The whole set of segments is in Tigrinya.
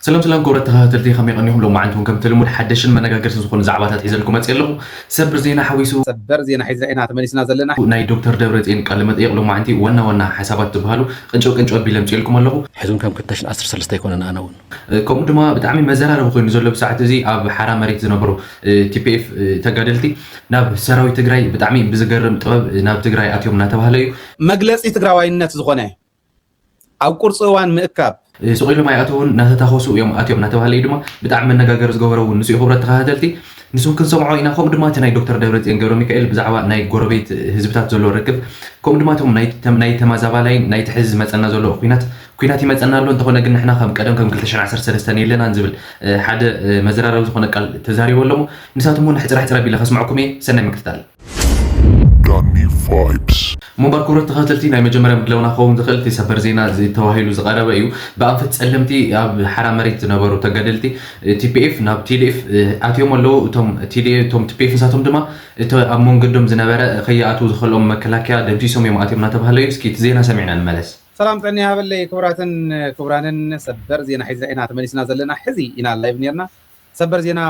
ሰላም ሰላም ክቡራት ተኸታተልቲ፣ ከመይ ቀኒኹም? ሎማዓንቲ እውን ከምቲ ልሙድ ሓደሽን መነጋገርትን ዝኾኑ ዛዕባታት ሒዘልኩም መፅእ ኣለኹ። ሰበር ዜና ሓዊሱ ሰበር ዜና ሒዝና ኢና ተመሊስና ዘለና። ናይ ዶክተር ደብረፅዮን ቃለ መጠይቕ ሎማዓንቲ ዋና ዋና ሓሳባት ዝበሃሉ ቅንጨብ ቅንጨብ ኣቢለ ምፅእልኩም ኣለኹ። ሕዚ እውን ከም ክልተ ሽሕን ዓሰርተ ሰለስተ ኣይኮነን ኣነ እውን ከምኡ ድማ ብጣዕሚ መዘራረቢ ኮይኑ ዘሎ ብሰዓት እዚ ኣብ ሓራ መሬት ዝነበሩ ቲፒኤፍ ተጋደልቲ ናብ ሰራዊት ትግራይ ብጣዕሚ ብዝገርም ጥበብ ናብ ትግራይ ኣትዮም እናተባህለ እዩ። መግለፂ ትግራዋይነት ዝኾነ ኣብ ቁርፂ እዋን ምእካብ ስቕ ኢሎም ኣይኣተውን፣ እናተታኾሱ እዮም ኣትዮም እናተባህለ እዩ ድማ ብጣዕሚ መነጋገሪ ዝገበረ እውን ንሱ እዩ። ክቡራት ተኸታተልቲ ንሱ ክንሰምዖ ኢና። ከምኡ ድማ እቲ ናይ ዶክተር ደብረፅዮን ገብረ ሚካኤል ብዛዕባ ናይ ጎረቤት ህዝብታት ዘሎ ርክብ ከምኡ ድማ እቶም ናይ ተም- ናይ ተማዛባላይን ናይ ትሕዚ ዝመፀና ዘሎ ኩናት ኩናት ይመፀና ኣሎ፣ እንተኾነ ግን ንሕና ከም ቀደም ከም ክልተ ሽሕን ዓሰርተ ሰለስተን የለናን ዝብል ሓደ መዘራረቢ ዝኾነ ቃል ተዛሪቡ ኣሎ። እሞ ንሳቶም እውን ሕፅር ሕፅር ኣቢለ ከስምዐኩም እየ። ሰናይ ምክትታል። Danny Vibes. ምንባር ክቡራት ተኸታተልቲ ናይ መጀመርያ ምድላውና ክኸውን ዝኽእል እቲ ሰበር ዜና ተባሂሉ ዝቐረበ እዩ። ብኣንፈት ጸለምቲ ኣብ ሓራ መሬት ዝነበሩ ተጋደልቲ ቲፒኤፍ ናብ ቲዲኤፍ ኣትዮም ኣለዉ። እቶም ቲዲኤፍ እቶም ቲፒኤፍ ንሳቶም ድማ እቲ ኣብ መንገዶም ዝነበረ ከይኣትዉ ዝኸልኦም መከላከያ ደምሲሶም እዮም ኣትዮም እናተባህለ እዩ። እስኪ እቲ ዜና ሰሚዕና ንመለስ። ሰላም ጥዕና ይሃበለይ ክቡራትን ክቡራንን ሰበር ዜና ሒዝና ኢና ተመሊስና ዘለና። ሕዚ ኢና ላይቭ ነርና። ሰበር ዜና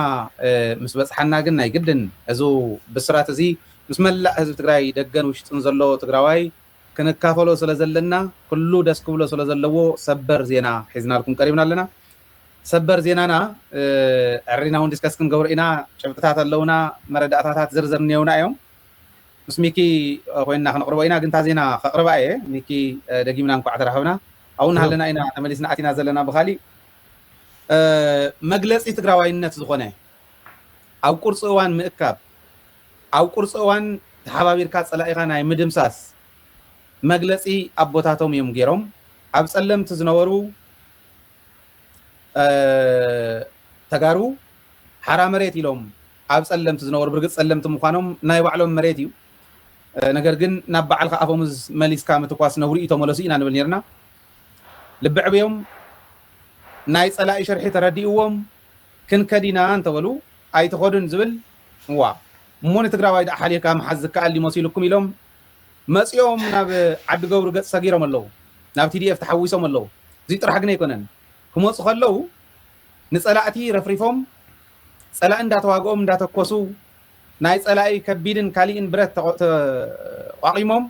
ምስ በፅሓና ግን ናይ ግድን እዚ ብስራት እዚ ምስ መላእ ህዝቢ ትግራይ ደገን ውሽጥን ዘሎ ትግራዋይ ክንካፈሎ ስለ ዘለና ኩሉ ደስ ክብሎ ስለ ዘለዎ ሰበር ዜና ሒዝናልኩም ቀሪብና ኣለና። ሰበር ዜናና ዕሪና እውን ዲስከስ ክንገብሮ ኢና። ጭብጥታት ኣለውና፣ መረዳእታታት ዝርዝር እኒየውና እዮም። ምስ ሚኪ ኮይንና ክነቕርቦ ኢና። ግን እታ ዜና ከቕርባ እየ። ሚኪ፣ ደጊምና እንኳዕ ተራኸብና። ኣብኡ እናሃለና ኢና ተመሊስና ኣቲና ዘለና። ብኻሊእ መግለፂ ትግራዋይነት ዝኾነ ኣብ ቁርፂ እዋን ምእካብ፣ ኣብ ቁርፂ እዋን ተሓባቢርካ ፀላኢኻ ናይ ምድምሳስ መግለፂ ኣቦታቶም እዮም ገይሮም። ኣብ ፀለምቲ ዝነበሩ ተጋሩ ሓራ መሬት ኢሎም ኣብ ፀለምቲ ዝነበሩ፣ ብርግፅ ፀለምቲ ምዃኖም ናይ ባዕሎም መሬት እዩ። ነገር ግን ናብ ባዕልካ ኣፈሙዝ መሊስካ ምትኳስ ነውሪ እዩ፣ ተመለሱ ኢና ንብል ነርና። ልቢ ዕብዮም ናይ ፀላኢ ሽርሒ ተረዲእዎም ክንከድ ኢና እንተበሉ ኣይትኸዱን ዝብል እዋ እሞ ንትግራዋይ ደኣ ሓሊካ ምሓዝ ዝከኣል ድዩ መሲሉኩም ኢሎም መፂኦም ናብ ዓዲ ገብሩ ገፅ ሰጊሮም ኣለዉ። ናብ ቲዲኤፍ ተሓዊሶም ኣለዉ። እዚ ጥራሕ ግን ኣይኮነን። ክመፁ ከለዉ ንፀላእቲ ረፍሪፎም ፀላኢ እንዳተዋግኦም እንዳተኮሱ ናይ ፀላኢ ከቢድን ካሊእን ብረት ተቆ- ተቋቂሞም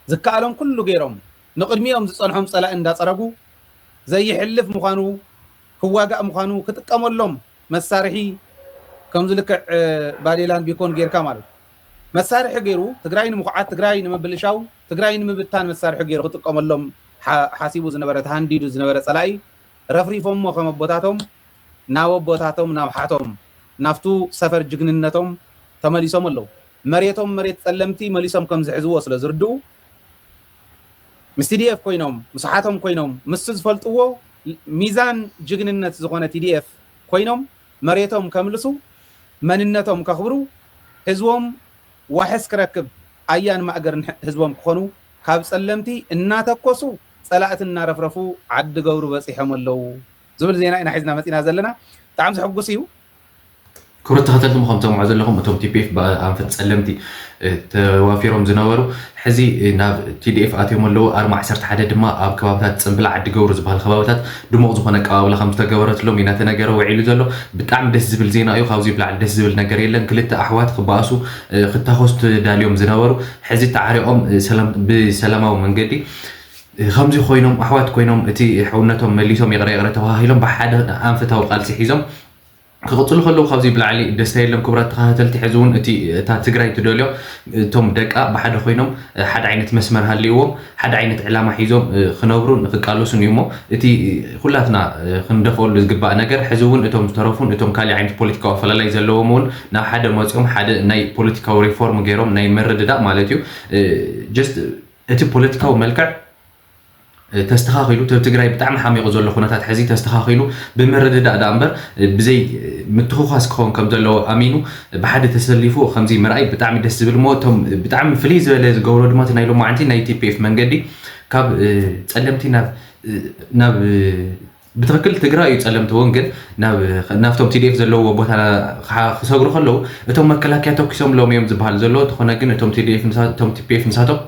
ዝከኣሎም ኩሉ ገይሮም ንቅድሚኦም ዝፀንሖም ፀላኢ እንዳፀረጉ ዘይሕልፍ ምዃኑ ክዋጋእ ምዃኑ ክጥቀመሎም መሳርሒ ከምዚ ልክዕ ባዴላን ቢኮን ጌርካ ማለት እዩ። መሳርሒ ገይሩ ትግራይ ንምኹዓት ትግራይ ንምብልሻው ትግራይ ንምብታን መሳርሒ ገይሩ ክጥቀመሎም ሓ- ሓሲቡ ዝነበረ ተሃንዲዱ ዝነበረ ፀላኢ ረፍሪፎሞ ከም ኣቦታቶም ናብ ኣቦታቶም ናብ ሓቶም ናብቱ ሰፈር ጅግንነቶም ተመሊሶም ኣለዉ። መሬቶም መሬት ፀለምቲ መሊሶም ከም ዝሕዝዎ ስለ ዝርድኡ ምስ ቲዲኤፍ ኮይኖም ምስ ሓቶም ኮይኖም ምስ ዝፈልጥዎ ሚዛን ጅግንነት ዝኾነ ቲዲኤፍ ኮይኖም መሬቶም ከምልሱ መንነቶም ከኽብሩ ህዝቦም ዋሕስ ክረክብ ኣያን ማእገርን ህዝቦም ክኾኑ ካብ ፀለምቲ እናተኮሱ ፀላእቲ እናረፍረፉ ዓዲ ገብሩ በፂሖም ኣለዉ ዝብል ዜና ኢና ሒዝና መፂና ዘለና። ብጣዕሚ ዘሕጉስ እዩ። ክብረት ተኸተልቲ ምኸም ተምዖ ዘለኹም እቶም ቲፒኤፍ ብኣንፈት ፀለምቲ ተዋፊሮም ዝነበሩ ሕዚ ናብ ቲዲኤፍ ኣትዮም ኣለዉ። ኣርማ ዓሰርተ ሓደ ድማ ኣብ ከባብታት ፅምብላ ዓዲ ገብሩ ዝበሃል ከባብታት ድሙቕ ዝኾነ ኣቀባብላ ከም ዝተገበረትሎም ኢና ተነገረ ውዒሉ ዘሎ። ብጣዕሚ ደስ ዝብል ዜና እዩ። ካብዚ ብላዕሊ ደስ ዝብል ነገር የለን። ክልተ ኣሕዋት ክበኣሱ ክታኾሱ ተዳልዮም ዝነበሩ ሕዚ ተዓሪቖም ብሰላማዊ መንገዲ ከምዚ ኮይኖም ኣሕዋት ኮይኖም እቲ ሕውነቶም መሊሶም ይቕረ ይቕረ ተባሂሎም ብሓደ ኣንፈታዊ ቃልሲ ሒዞም ክቕፅሉ ከለዉ ካብዚ ብላዕሊ ደስታ የለን። ክቡራት ተኸታተልቲ ሕዚ እውን እቲ እታ ትግራይ ትደልዮ እቶም ደቃ ብሓደ ኮይኖም ሓደ ዓይነት መስመር ሃልይዎም ሓደ ዓይነት ዕላማ ሒዞም ክነብሩን ክቃለሱን እዩ እሞ እቲ ኩላትና ክንደፍኦሉ ዝግባእ ነገር ሕዚ እውን እቶም ዝተረፉን እቶም ካሊእ ዓይነት ፖለቲካዊ ኣፈላላይ ዘለዎም እውን ናብ ሓደ መፂኦም ሓደ ናይ ፖለቲካዊ ሪፎርም ገይሮም ናይ ምርድዳእ ማለት እዩ just እቲ ፖለቲካዊ መልክዕ ተስተኻኺሉ እቲ ትግራይ ብጣዕሚ ሓሚቑ ዘሎ ኩነታት ሕዚ ተስተኻኺሉ ብምርድዳእ ደኣ እምበር ብዘይ ምትኹኻስ ክኸውን ከም ዘለዎ ኣሚኑ ብሓደ ተሰሊፉ ከምዚ ምርኣይ ብጣዕሚ ደስ ዝብል እሞ እቶም ብጣዕሚ ፍልይ ዝበለ ዝገብሮ ድማ እቲ ናይ ሎማዓንቲ ናይ ቲፒኤፍ መንገዲ ካብ ፀለምቲ ናብ ናብ ብትኽክል ትግራይ እዩ ፀለምቲ እውን ግን ናብቶም ቲዲኤፍ ዘለዎ ቦታ ክሰግሩ ከለዉ እቶም መከላከያ ተኩሶምሎም እዮም ዝበሃል ዘሎ። እንተኾነ ግን እቶም ቲዲኤፍ እቶም ቲፒኤፍ ንሳቶም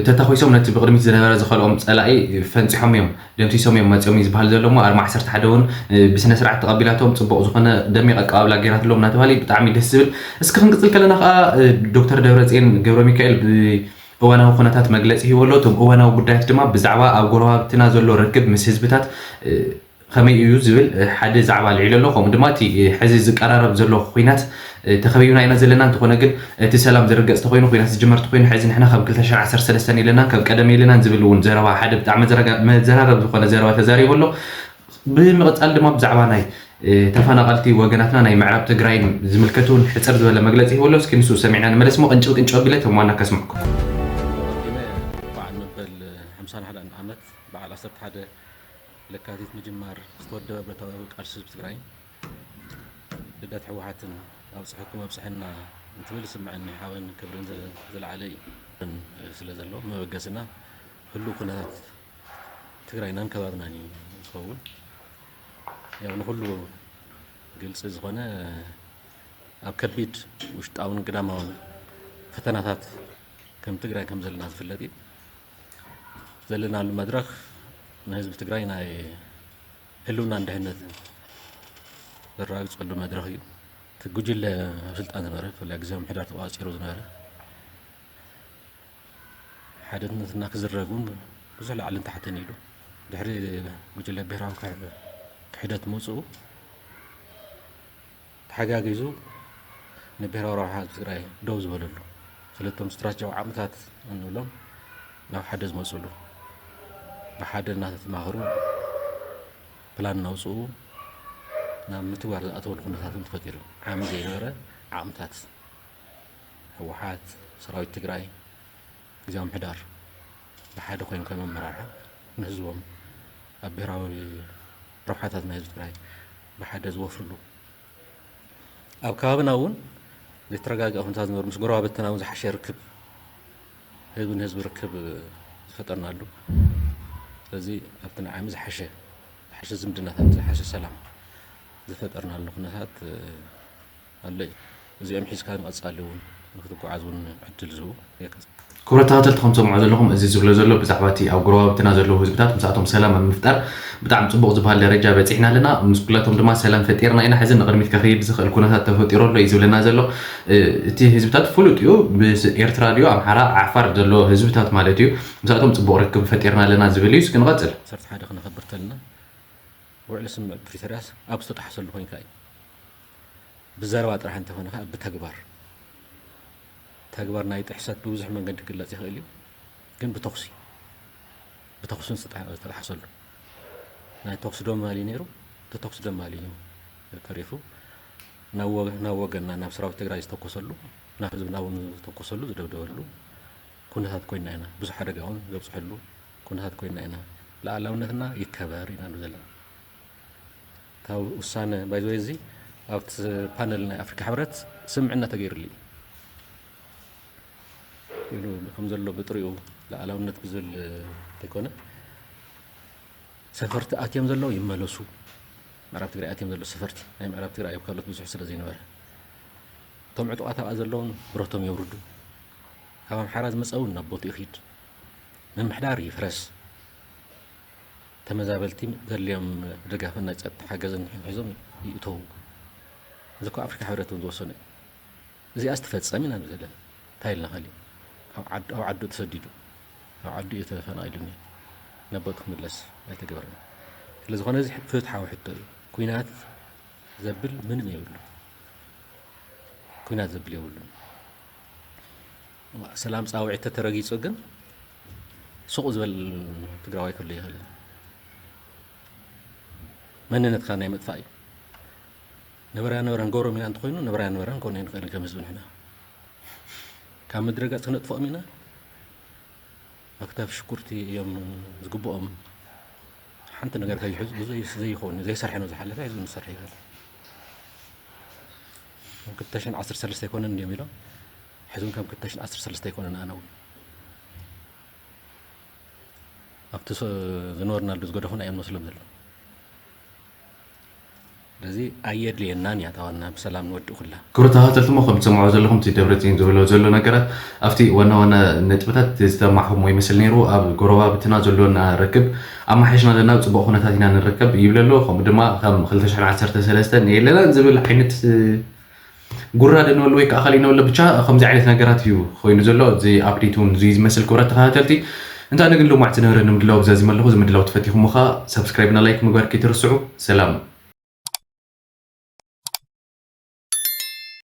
ተታኺሶም ነቲ ብቕድሚት ዝነበረ ዝኸልኦም ጸላኢ ፈንጺሖም እዮም፣ ደምሲሶም እዮም መጺኦም እዩ ዝበሃል ዘሎ እሞ፣ ኣርማ ዓሰርተ ሓደ እውን ብስነ ስርዓት ተቐቢላቶም፣ ጽቡቕ ዝኾነ ደሚቕ ኣቀባብላ ገይራትሎም እናተባህለ እዩ። ብጣዕሚ ደስ ዝብል። እስኪ ክንቅጽል ከለና ከዓ ዶክተር ደብረጽዮን ገብረ ሚካኤል ብእዋናዊ ኩነታት መግለጺ ሂቡ ኣሎ። እቶም እዋናዊ ጉዳያት ድማ ብዛዕባ ኣብ ጎረባብትና ዘሎ ርክብ ምስ ህዝብታት ከመይ እዩ ዝብል ሓደ ዛዕባ ኣልዒሉ ኣሎ። ከምኡ ድማ እቲ ሕዚ ዝቀራረብ ዘሎ ኹናት ተኸቢብና ኢና ዘለና፣ እንተኾነ ግን እቲ ሰላም ዝርገጽ ተኾይኑ፣ ኹናት ዝጅመር ተኾይኑ፣ ሕዚ ንሕና ከም ክልተ ሽሕን ዓሰርተ ሰለስተን የለናን፣ ከም ቀደም የለናን ዝብል እውን ዘረባ፣ ሓደ ብጣዕሚ መዘራረብ ዝኾነ ዘረባ ተዛሪቡ ኣሎ። ብምቕጻል ድማ ብዛዕባ ናይ ተፈናቐልቲ ወገናትና ናይ ምዕራብ ትግራይን ዝምልከት እውን ሕጽር ዝበለ መግለጺ ሂቡ ኣሎ። እስኪ ንሱ ሰሚዕና ንመለስ እሞ ቅንጭብ ቅንጭብ ኣቢለ እቶም ዋና ከስምዕኩም። በዓል መበል ሓምሳን ሓደን ዓመት በዓል ዓሰርተ ሓደ ለካቲት ምጅማር ዝተወደበ ብረታዊ ቃልሲ ህዝቢ ትግራይ ልደት ህወሓትን ኣብፅሐኩም ኣብፅሐና እንትብል ዝስምዐኒ ሓበን ክብርን ዝለዓለ እዩ ስለ ዘሎ መበገስና ህሉው ኩነታት ትግራይናን ከባብናን እዩ ዝኸውን። ያው ንኩሉ ግልፂ ዝኾነ ኣብ ከቢድ ውሽጣውን ግዳማውን ፈተናታት ከም ትግራይ ከም ዘለና ዝፍለጥ እዩ። ዘለናሉ መድረኽ ንህዝቢ ትግራይ ናይ ህልውናን ድሕነትን ዘረጋግፀሉ መድረኽ እዩ። እቲ ጉጅለ ኣብ ስልጣን ዝነበረ ብፍላይ ግዝያዊ ምምሕዳር ተቋፂሩ ዝነበረ ሓድነትና ክዝረግ እውን ብዙሕ ላዕልን ታሕትን ኢሉ ድሕሪ ጉጅለ ብሄራዊ ክሕደት ምውፅኡ ተሓጋጊዙ ንብሄራዊ ረብሓ ህዝቢ ትግራይ ደው ዝበለሉ ስለቶም ስትራቴጂያዊ ዓቕምታት እንብሎም ናብ ሓደ ዝመፅሉ ብሓደ እናተተማኸሩ ፕላን እናውፅኡ ናብ ምትግባር ዝኣተወሉ ኩነታት እውን ተፈጢሩ። ዓሚ ዘይነበረ ዓቕምታት ህወሓት፣ ሰራዊት ትግራይ፣ ግዝያዊ ምምሕዳር ብሓደ ኮይኖም ከም ኣመራርሓ ንህዝቦም ኣብ ብሄራዊ ረብሓታት ናይ ህዝቢ ትግራይ ብሓደ ዝወፍርሉ ኣብ ከባብና እውን ዘይተረጋግአ ኩነታት ዝነበሩ ምስ ጎረባብትና እውን ዝሓሸ ርክብ ህዝቢ ንህዝቢ ርክብ ዝፈጠርናሉ ስለዚ ኣብቲ ንዓሚ ዝሓሸ ዝሓሸ ዝምድናታት ዝሓሸ ሰላም ዝፈጠርናሉ ኩነታት ኣሎ እዩ። እዚኦም ሒዝካ ንቐፃሊ እውን ንክትጓዓዝ እውን ዕድል ዝህቡ የካ ክቡራት ተኸታተልቲ ከም ትሰምዑ ዘለኹም እዚ ዝብሎ ዘሎ ብዛዕባ እቲ ኣብ ጎረባብትና ዘለዉ ህዝብታት ምስኣቶም ሰላም ኣብ ምፍጣር ብጣዕሚ ፅቡቕ ዝበሃል ደረጃ በፂሕና ኣለና። ምስ ኩላቶም ድማ ሰላም ፈጢርና ኢና። ሕዚ ንቕድሚት ከኽይድ ዝኽእል ኩነታት ተፈጢሩ ኣሎ እዩ ዝብለና ዘሎ። እቲ ህዝብታት ፍሉጥ እዩ። ኤርትራ ድዩ ኣምሓራ ዓፋር ዘሎ ህዝብታት ማለት እዩ። ምስኣቶም ፅቡቕ ርክብ ፈጢርና ኣለና ዝብል እዩ። እስኪ ንቐፅል። ዓሰርተ ሓደ ክነኸብር ተለና ውዕሊ ስምምዕ ፕሪቶርያስ ኣብ ዝተጣሕሰሉ ኮይንካ እዩ። ብዘረባ ጥራሕ እንተኾነ ከዓ ብተግባር ተግባር ናይ ጥሕሰት ብብዙሕ መንገዲ ክግለፅ ይኽእል እዩ። ግን ብተኹሲ ብተኹስን ዝተጣሓሰሉ ናይ ተኹሲ ደማሊ ነይሩ። እቲ ተኹሲ ደማሊ እዩ ተሪፉ ናብ ወገንና ናብ ሰራዊት ትግራይ ዝተኮሰሉ ናብ ህዝብና እውን ዝተኮሰሉ ዝደብደበሉ ኩነታት ኮይና ኢና። ብዙሕ ሓደጋ እውን ዘብፅሐሉ ኩነታት ኮይና ኢና። ሉኣላውነትና ይከበር ኢና ንብል ዘለና። እታ ውሳነ ባይዘወይ እዚ ኣብቲ ፓነል ናይ ኣፍሪካ ሕብረት ስምምዕነት ተገይሩሉ እዩ ኢሉ ከም ዘሎ ብጥሪኡ ሉኣላውነት ብዝብል እንተይኮነ ሰፈርቲ ኣትዮም ዘለዉ ይመለሱ። ምዕራብ ትግራይ ኣትዮም ዘለዉ ሰፈርቲ ናይ ምዕራብ ትግራይ ኣብ ካልኦት ብዙሕ ስለ ዘይነበረ እቶም ዕጡቓት ኣብኣ ዘለውን ብረቶም የውርዱ። ካብ ኣምሓራ ዝመፀ እውን ናብ ቦትኡ ይኺድ። ምምሕዳር ይፍረስ። ተመዛበልቲ ዘድልዮም ደጋፍን ናይ ፀጥታ ሓገዝን ሒዞም ይእተዉ። እዚ እኮ ኣፍሪካ ሕብረት እውን ዝወሰኖ እዩ። እዚኣስ ትፈፀም ኢና ንብል ዘለና። እንታይ ኢልና ካሊእ? ካብ ዓዱ ኣብ ዓዱ ተሰዲዱ ኣብ ዓዱ እዩ ተፈናቒሉ እኒሀ። ናብ ቦትኡ ክምለስ ኣይተገበረን። ስለዝኾነ እዚ ፍትሓዊ ሕቶ እዩ። ኲናት ዘብል ምንም የብሉ። ኲናት ዘብል የብሉን። ሰላም ፃውዒት ተተረጊፁ ግን ሱቕ ዝበል ትግራዋይ ክህሉ ይኽእል። መንነትካ ናይ ምጥፋእ እዩ። ነበረ ኣነበረ ንገብሮም ኢና እንተኾይኑ ነበረ ኣነበረ ንኮነ ንኽእል ከም ህዝቢ ንሕና ካብ ምድረ ገፅ ክነጥፍኦም ኢና። መክተፍ ሽኩርቲ እዮም ዝግብኦም። ሓንቲ ነገር ከይሕዙ ዘይኸውን ዘይሰርሐ ነው ዝሓለፈ ሕዚ ንሰርሐ ይኽእል። ከም ክልተ ሽሕን ዓሰርተ ሰለስተ ኣይኮነን እንዲዮም ኢሎም ሕዚ እውን ከም ክልተ ሽሕን ዓሰርተ ሰለስተ ኣይኮነን ኣነ እውን ኣብቲ ዝነበርናሉ ዝገደፉና እዮም መስሎም ዘሎ ስለዚ ኣየድልየናን እያ እታ ዋና ብሰላም ንወዲ ኩላ። ክብረት ተኸታተልቲ እሞ ከም ትሰምዑ ዘለኹም እቲ ደብረፅዮን ዝበሎ ዘሎ ነገራት ኣብቲ ዋና ዋና ነጥብታት ዝተማዕኹምዎ ይመስል ነይሩ። ኣብ ጎረባብትና ዘሎና ርክብ ኣማሓይሽና ኣለና፣ ኣብ ፅቡቕ ኩነታት ኢና ንርከብ ይብል ኣሎ። ከምኡ ድማ ከም ክልተ ሽሕን ዓሰርተ ሰለስተን የለናን ዝብል ዓይነት ጉራ ደንበሉ ወይ ከዓ ካልእ ይነበሎ። ብቻ ከምዚ ዓይነት ነገራት እዩ ኮይኑ ዘሎ። እዚ ኣፕዴት እውን እዚ ዝመስል ክብረት ተኸታተልቲ። እንታይ ግን ሎማዕቲ ነበረ ንምድላው ብዛዚም ኣለኹ። እዚ ምድላው ተፈቲኹም ከዓ ሰብስክራይብ እና ላይክ ምግባር ከይትርስዑ። ሰላም።